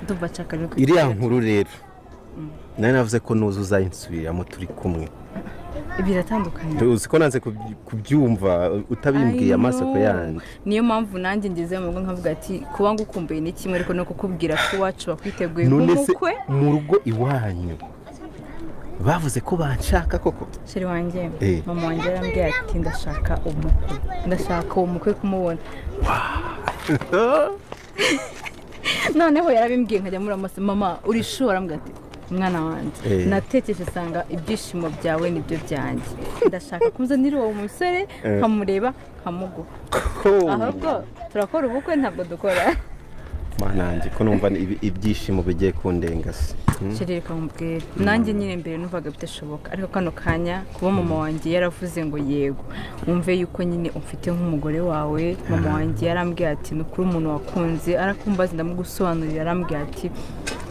Ndumva nshaka rero Iriya nkuru rero nari navuze ko nuza uzayinsubiramo turi kumwe. Biratandukanye. Uzi ko nanze kubyumva utabimbwiye I amaso know. yanjye. Niyo mpamvu nanjye ngeze mu rugo nkavuga ati kuba ngukumbuye ni kimwe, ariko no kukubwira ko iwacu bakwiteguye None se nk'umukwe. mu rugo iwanyu bavuze ko banshaka koko? Chéri wanjye, mama wanjye yarambwiye ati ndashaka umukwe, ndashaka uwo mukwe kumubona. Noneho yarabimbwiye nkajya muri amaso, mama uri sure? Arambwira ati mwana wanjye, natekereje nsanga ibyishimo byawe nibyo byanjye, ndashaka kumuzanira uwo musore, nkamureba, nkamuguha. Ahubwo turakora ubukwe, ntabwo dukora. Mana yanjye, ko numva ibyishimo bigiye kundenga se? Chéri, reka nkubwire, nanjye nyine mbere numvaga bidashoboka, ariko kano kanya kuba mama wanjye yaravuze ngo yego, wumve yuko nyine umfite nk'umugore wawe. Mama wanjye yarambwiye ati ni ukuri umuntu wakunze arakumbaza, ndamugusobanurira, arambwiye ati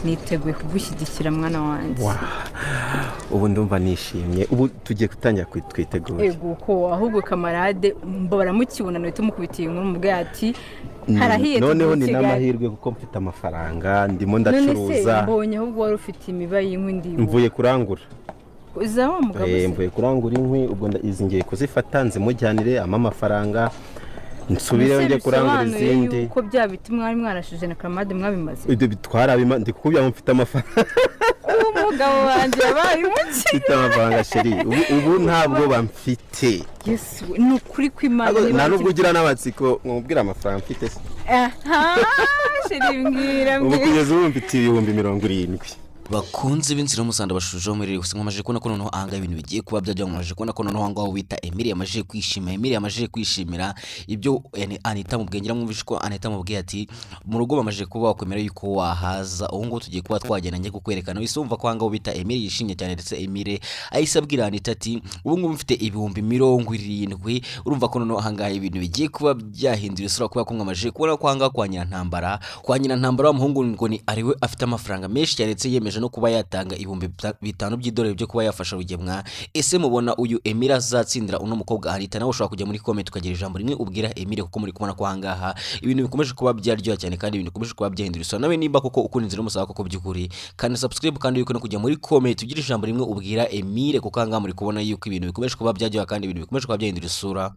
niteguye kugushyigikira mwana wanjye. Ubu ndumva nishimye, ubu tugiye gutangira twitegura. Ego ko ahubwo kamarade baramukibona uhita umukubitiye inkuru, umubwiye ati harahiye, Noneho tugiye ni i Kigali. n'amahirwe kuko mfite amafaranga, ndimo None se ndacuruza. mbonye ahubwo wari ufite imiba y'inkwi ndibuka. Mvuye kurangura. Za wa mugabo se? Mvuye kurangura inkwi, ubwo izi ngiye kuzifata nzimujyanire, ampe amafaranga, nsubireyo Mbese njye kurangura bisobanuye izindi. yuko bya biti mwari mwarashije na kamarade mwabimaze? Ibyo bitwarabima, ndi kukubwira ngo mfite amafaranga. Umugabo wanjye yabaye umukire. Mfite amafaranga chéri, ubu ntabwo bamfite. Yesu, ni ukuri kw'Imana Nta niba nubwo ugira n'amatsiko nkubwira amafaranga mfite se? Aha chéri, mbwira. Ubu Mbwira. kugeza ubu mfite 70,000. Bakunze b'inzira y'umusanda bashushijeho muri gusa, nkomeje kubona ko noneho ahangaha ibintu bigiye kuba byajya, nkomeje kubona ko noneho ahangaha wita Emile yamajije kwishima. Emile yamajije kwishimira ibyo Anita mubwiye. Ngira mwumvishe ko Anita mubwiye ati mu rugo bamajije kuba wakwemera yuko wahaza, ubu ngubu tugiye kuba twagenda njye kukwerekana. Wise wumva ko ahangaha bita Emile yishimye cyane, ndetse Emile ahise abwira Anita ati ubu ngubu mfite 70,000. Urumva ko noneho ahangaha ibintu bigiye kuba byahindura isura, kubera ko mwamajije kubona ko ahangaha kwa Nyirantambara wa muhungu ngo ni ariwe afite amafaranga menshi cyane, ndetse yiyemeje no kuba yatanga 5000 by'idolari byo kuba yafasha Rugemwa. Ese mubona uyu Emile azatsindira uno mukobwa Anita? Nawe ushobora kujya muri comment ukagira ijambo rimwe ubwira Emile, kuko muri kubona ko ahangaha ibintu bikomeje kuba byaryoha cyane kandi ibintu bikomeje kuba byahindura isura. Nawe nimba koko ukunda inzira y'umusaraba koko by'ukuri, kandi subscribe, kandi yuko no kujya muri comment ugira ijambo rimwe ubwira Emile, kuko ahangaha muri kubona yuko ibintu bikomeje kuba byaryoha kandi ibintu bikomeje kuba byahindura isura.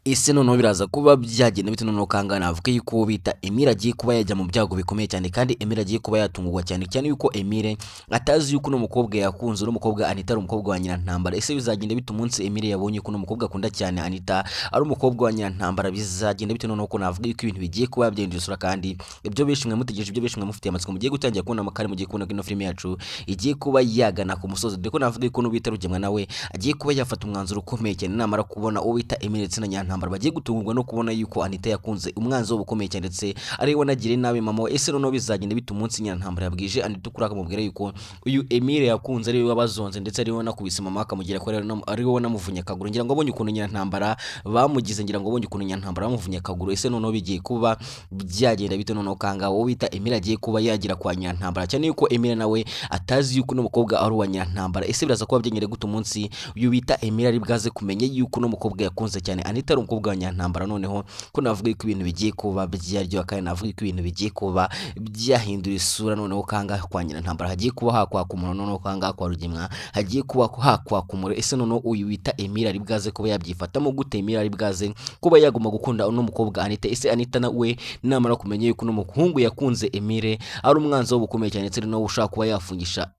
Ese noneho biraza kuba byagenda bite? Noneho kangana navuga yuko uwo bita Emile agiye kuba yajya mu byago bikomeye cyane, kandi Emile agiye kuba yatungurwa cyane cyane yuko Emile atazi yuko uno mukobwa yakunze, uno mukobwa Anita, ari umukobwa wa Nyirantambara. Ese bizagenda bite umunsi Emile yabonye ko uno mukobwa akunda cyane Anita ari umukobwa wa Nyirantambara? Bizagenda bite noneho ko navuga yuko ibintu bigiye kuba byahindura isura, kandi ibyo benshi mwe mutegereje, ibyo benshi mwe mufitiye amatsiko, mugiye gutangira kubona, kandi mugiye kubona ko ino filime yacu igiye kuba yagana ku musozi, dore ko navuga yuko n'ubita Rugemwa nawe agiye kuba yafata umwanzuro ukomeye cyane namara kubona uwo bita Emile ndetse na Nyirantambara bagiye gutungurwa no kubona yuko Anita yakunze umwanzi wabo ukomeye cyane, ndetse ari we wanagiriye nabi mama we. Ese noneho bizagenda bite umunsi Nyirantambara yabwije Anita ukuri, akamubwira yuko uyu Emile yakunze ari we wabazonze, ndetse ari we wanakubise mama, akamugira ko ari we wanamuvunye akaguru? Ngira ngo abonye ukuntu Nyirantambara bamugize, ngira ngo abonye ukuntu Nyirantambara bamuvunye akaguru. Ese noneho bigiye kuba byagenda bite noneho kanga wowe bita Emile agiye kuba yagira kwa Nyirantambara, cyane yuko Emile nawe atazi yuko uno mukobwa ari uwa Nyirantambara? Ese biraza kuba byengere gute umunsi uyu bita Emile ari bwaze kumenya yuko uno mukobwa yakunze cyane Anita ari umukobwa wa Nyirantambara? Noneho ko navuga yuko ibintu bigiye kuba byaryoha, kandi navuga yuko ibintu bigiye kuba byahindura isura. Noneho kanga kwa Nyirantambara hagiye kuba hakwaka umuriro, noneho kanga kwa Rugemwa hagiye kuba hakwaka umuriro. Ese noneho uyu wita Emile ari bwaze kuba yabyifatamo gute? Emile ari bwaze kuba yaguma gukunda uno mukobwa Anita? Ese Anita nawe namara kumenya yuko uno muhungu yakunze Emile ari umwanzi wabo ukomeye cyane, ndetse nawe ushaka kuba yafungisha,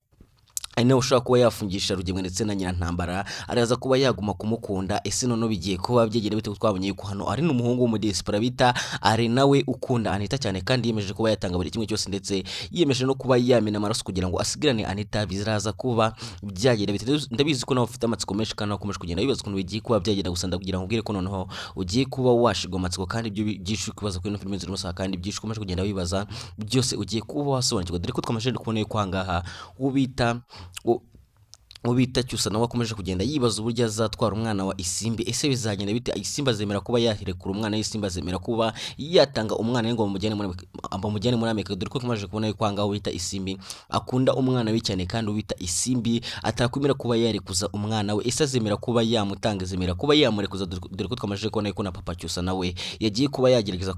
ari nawe ushobora kuba yafungisha Rugemwe ndetse na Nyirantambara, araza kuba yaguma kumukunda? Ese noneho bigiye kuba byegera bite, ko twabonye yuko hano ari n'umuhungu w'umudiyasipora bita ari nawe ukunda Anita cyane, kandi yiyemeje kuba yatanga buri kimwe cyose, ndetse yiyemeje no kuba yamena amaraso kugira ngo asigarane Anita? Biraza kuba byagenda bite? Ndabizi ko nawe ufite amatsiko menshi kandi nawe ukomeje kugenda wibaza ukuntu bigiye kuba byagenda. Gusa ndakugira ngo ubwire ko noneho ugiye kuba washigwa amatsiko, kandi ibyo byinshi uri kwibaza kuri ino filime zirimo saha, kandi byinshi ukomeje kugenda wibaza byose ugiye kuba wasobanukirwa, dore ko twamaze kubona yuko ahangaha uwo bita Bita Cyusa nawe akomeje kugenda yibaza uburyo azatwara umwana wa Isimbi. Ese bizagenda bite? Isimbi azemera kuba yarekura umwana we? Isimbi azemera kuba yatanga umwana we ngo bamujyane muri Amerika? Dore ko akomeje kubona yuko ahangaha bita Isimbi akunda umwana we cyane, kandi uwita Isimbi atakwemera kuba yarekuza umwana we. Ese azemera kuba yamutanga? Azemera kuba yamurekuza? Dore ko twamaze kubona yuko na papa Cyusa nawe yagiye kuba yagerageza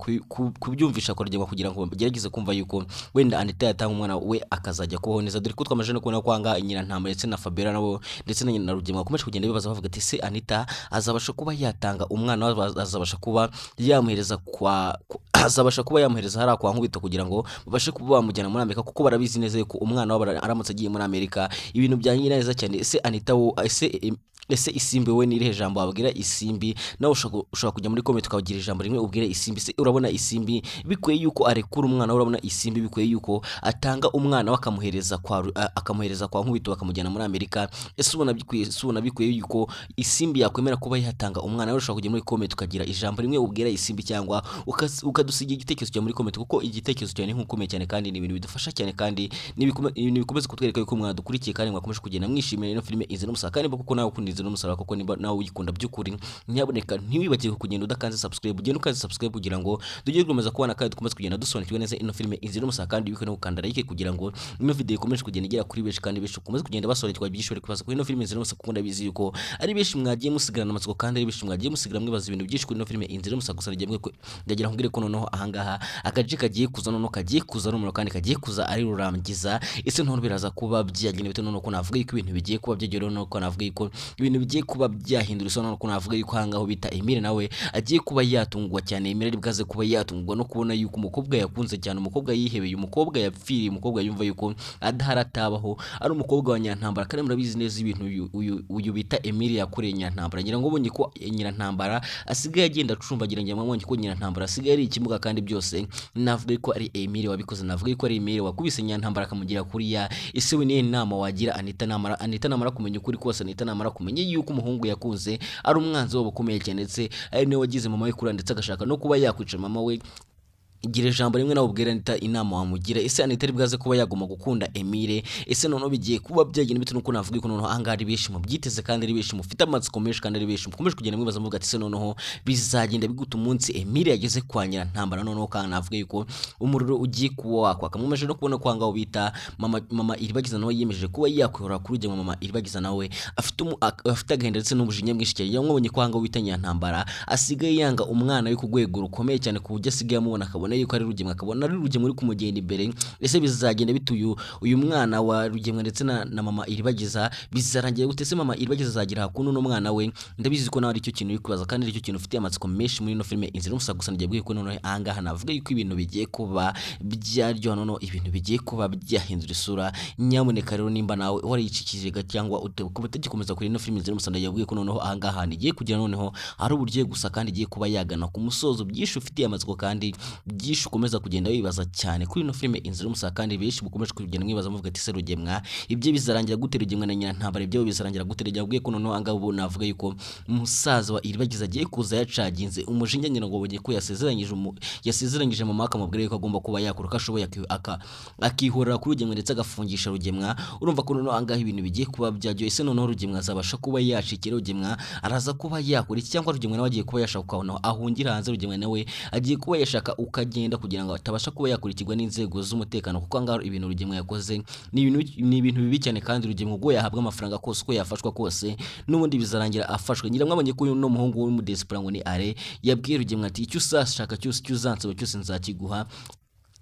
kubyumvisha Rugema kugira ngo bagerageze kumva yuko wenda Anita yatanga umwana we akazajya kubaho neza. Dore ko twamaze no kubona ko ahangaha Nyirantama ndetse na Fabiola nabo ndetse na Rugema bakomeje kugenda bibaza, bavuga ati: "Se Anita azabasha kuba yatanga umwana we? Azabasha kuba yamuhereza kwa azabasha kuba yamuhereza hariya kwa Nkubito kugira ngo babashe kuba bamujyana muri Amerika?" Kuko barabizi neza yuko umwana wabo aramutse agiye muri Amerika ibintu byangira neza cyane. Ese Anita wo, ese Isimbi we, ni irihe jambo wabwira Isimbi? Nawe ushobora kujya muri comment ukagira ijambo rimwe ubwire Isimbi. Se urabona Isimbi bikwiye yuko arekura umwana we? Urabona Isimbi bikwiye yuko atanga umwana we akamuhereza kwa Nkubito bakamujyana muri Amerika? Ese ubona bikwiye? Ese ubona bikwiye yuko Isimbi yakwemera kuba yatanga umwana we? Ushobora kujya muri comment ukagira ijambo rimwe ubwira Isimbi, cyangwa ukadusigira igitekerezo cyawe muri comment, kuko igitekerezo cyawe ni nk'ukomeye cyane kandi ni ibintu bidufasha cyane, kandi ni ibintu bikomeza kutwereka yuko mwadukurikiye kandi mwakomeje kugenda mwishimira ino filime Inzira n'Umusaraba. Kandi kuko nawe ukunda Inzira n'Umusaraba, kuko niba nawe uyikunda by'ukuri, nyaboneka ntiwibagirwe kugenda udakanze subscribe. Ugende ukanze subscribe kugira ngo tujye gukomeza kubona kandi dukomeze kugenda dusobanukirwa neza ino filime Inzira n'Umusaraba. Kandi wibuke no gukanda like kugira ngo ino video ikomeje kugenda igera kuri benshi, kandi benshi ukomeze kugenda basobanukirwa byinshi bari kwibaza kuri ino filime Inzira n'Umusaraba, kuko ndabizi yuko ari benshi mwagiye musigarana amatsiko, kandi ari benshi mwagiye musigara mwibaza ibintu byinshi kuri ino filime Inzira n'Umusaraba. Gusa ndagira nkubwire ko noneho ahangaha agace kagiye kuza, noneho kagiye kuza noneho kandi kagiye kuza ari rurangiza. Ese noneho biraza kuba byagenda bite? Noneho ko navuga yuko ibintu bigiye kuba byagera, noneho ko navuga yuko ibintu bigiye kuba byahindura isura, noneho ko navuga yuko ahangaho bita Emile nawe agiye kuba yatungwa cyane. Emile ari bwaze kuba yatungwa no kubona yuko umukobwa yakunze cyane, umukobwa yihebeye, umukobwa yapfiriye, umukobwa yumva yuko adahari atabaho, ari umukobwa wa Nyantambara. Kandi murabizi neza ibintu uyu bita Emile yakoreye Nyantambara. Ngira ngo ubonye ko Nyirantambara asigaye agenda acumbagira, ngira ngo mwabonye ko Nyirantambara asigaye ari ikimuga, kandi byose navuga ko ari Emile wabikoze, navuga ko ari Emile wakubise Nyantambara akamugira kuriya. Ese we niyo nama wagira Anita namara kumenya ukuri kose, Anita namara kumenya yuko umuhungu yakunze ari umwanzi wabo ukomeye cyane, ndetse ari niwe wagize mama we kuriya, ndetse agashaka no kuba yakwica mama we? Gira ijambo rimwe nawe ubwira Anita, inama wamugira. Ese Anita ari bwaze kuba yaguma gukunda Emile? Ese noneho bigiye kuba byagenda bite? Nuko navuga ko noneho ahangaha ari benshi mubyiteze, kandi ari benshi mufite amatsiko menshi, kandi ari benshi mukomeje kugenda mwibaza muvuga ati: "Se noneho bizagenda bigute umunsi Emile yageze kwa Nyirantambara?" Noneho kandi navuga yuko umuriro ugiye kuba wakwaka. Mumaze no kubona ko ahangaho bita mama Iribagiza nawe yiyemeje kuba yakwihora kuri ujya. Mama Iribagiza nawe afite agahinda ndetse n'umujinya mwinshi cyane. Yamubonye ko ahangaho bita Nyirantambara asigaye yanga umwana we ku rwego rukomeye cyane, ku buryo asigaye amubona akabona yuko ari Rugemwe, akabona ari Rugemwe uri kumugenda imbere. Ese bizagenda bite? Uyu mwana wa Rugemwe ndetse na mama Iribagiza bizarangira gute? Se mama Iribagiza azagira hakuno n'umwana we? Ndabizi ko nawe aricyo kintu uri kwibaza, kandi aricyo kintu ufitiye amatsiko menshi muri ino filime Inzira y'Umusaraba. Gusa ngiye ko noneho ahangaha navuga yuko ibintu bigiye kuba byaryoha, noneho ibintu bigiye kuba byahindura isura. Nyamuneka rero, nimba nawe warayicikije cyangwa ukaba utagikomeza kuri ino filime Inzira y'Umusaraba, yabwiye ko noneho ahangaha igiye kugira noneho ari uburyo gusa kandi igiye kuba yagana ku musozo. Byinshi ufitiye amatsiko kandi byinshi ukomeza kugenda wibaza cyane kuri ino filime Inzira y'Umusaraba, kandi benshi mukomeje kugenda mwibaza muvuga ati: "Se Rugemwa ibyo bizarangira gute? Rugemwa na Nyirantambara ibyo bizarangira gute?" Yabwiye ko noneho ahangaha ubu navuga yuko umusaza wa Iribagiza agiye kuza yacaginze umujinya. Ngira ngo babonye ko yasezeranyije mama, akamubwira yuko agomba kuba yakora uko ashoboye akihorera kuri Rugemwa ndetse agafungisha Rugemwa. Urumva ko noneho ahangaha ibintu bigiye kuba byaryoshye. Ese noneho Rugemwa azabasha kuba yacikira? Rugemwa araza kuba yakora iki? Cyangwa Rugemwa nawe agiye kuba yashaka ukabona ahungira hanze? Rugemwa nawe agiye kuba yashaka ukagenda kugira ngo atabasha kuba yakurikirwa n'inzego z'umutekano, kuko ahangaha ibintu Rugemwa yakoze ni ibintu bibi cyane. Kandi Rugemwa ubwo yahabwa amafaranga kose, uko yafashwa kose, n'ubundi bizarangira afashwe. Ngira mwabonye ko uyu no muhungu w'umudesipora ngo ni Are yabwiye Rugemwa ati: "Icyo uzashaka cyose, icyo uzansaba cyose nzakiguha,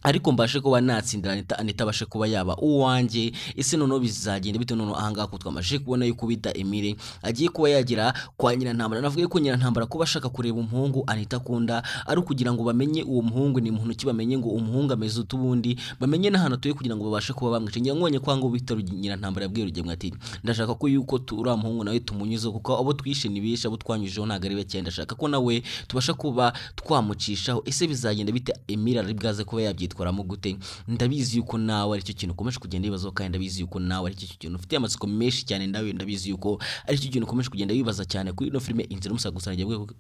ariko mbashe kuba natsindira Anita, Anita abashe kuba yaba uwanjye." Ese noneho bizagenda bite? Noneho ahangaha ko twamaze kubona yuko bita Emile agiye kuba yagira kwa Nyirantambara, navuga ko Nyirantambara kuba ashaka kureba umuhungu Anita akunda ari ukugira ngo bamenye uwo muhungu ni muntu ki, bamenye ngo umuhungu ameze ute, ubundi bamenye n'ahantu atuye kugira ngo babashe kuba bamwica. Ngira ngo ko ngo bita Nyirantambara yabwiye Rugemwa ati: "Ndashaka ko yuko uriya muhungu nawe tumunyuze, kuko abo twishe ni benshi, abo twanyujeho ntabwo ari bake. Ndashaka ko nawe tubasha kuba twamucishaho." Ese bizagenda bite? Emile ari bwaze kuba yabyitwara? kubyitwaramo gute? Ndabizi yuko nawe aricyo kintu ukomeje kugenda wibazaho, kandi ndabizi yuko nawe aricyo kintu ufite amatsiko menshi cyane. Nawe ndabizi yuko aricyo kintu ukomeje kugenda wibaza cyane kuri ino filime Inzira y'Umusaraba. Gusa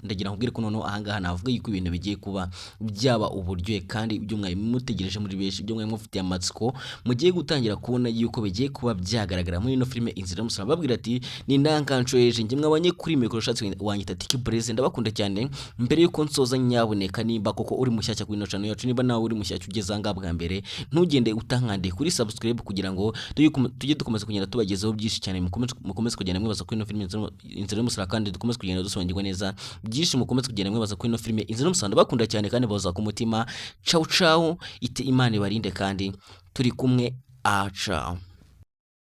ndagira nkubwire ko noneho ahangaha navuga yuko ibintu bigiye kuba byaba uburyohe, kandi ibyo mwari mutegereje muri benshi, ibyo mwari mufitiye amatsiko, mugiye gutangira kubona yuko bigiye kuba byagaragara muri ino filime Inzira y'Umusaraba. Babwira ati ni ndanganshoyeje njye mwabanye kuri mikoro, ushatse wanyita Tiki Blaze. Ndabakunda cyane. Mbere yuko nsoza, nyabuneka nimba koko uri mushyashya kuri ino channel yacu, niba nawe uri mushyashya ugeze ahangaha bwa mbere, ntugende utankandiye kuri subscribe kugira ngo tujye dukomeza kugenda tubagezaho byinshi cyane. Mukomeze kugenda mwibaza kuri ino filime Inzira y'Umusaraba, kandi dukomeze kugenda dusobanukirwa neza byinshi. Mukomeze kugenda mwibaza kuri ino filime Inzira y'Umusaraba. Ndabakunda cyane kandi bahoza ku mutima. Ciao ciao, ite Imana ibarinde kandi turi kumwe. Ciao.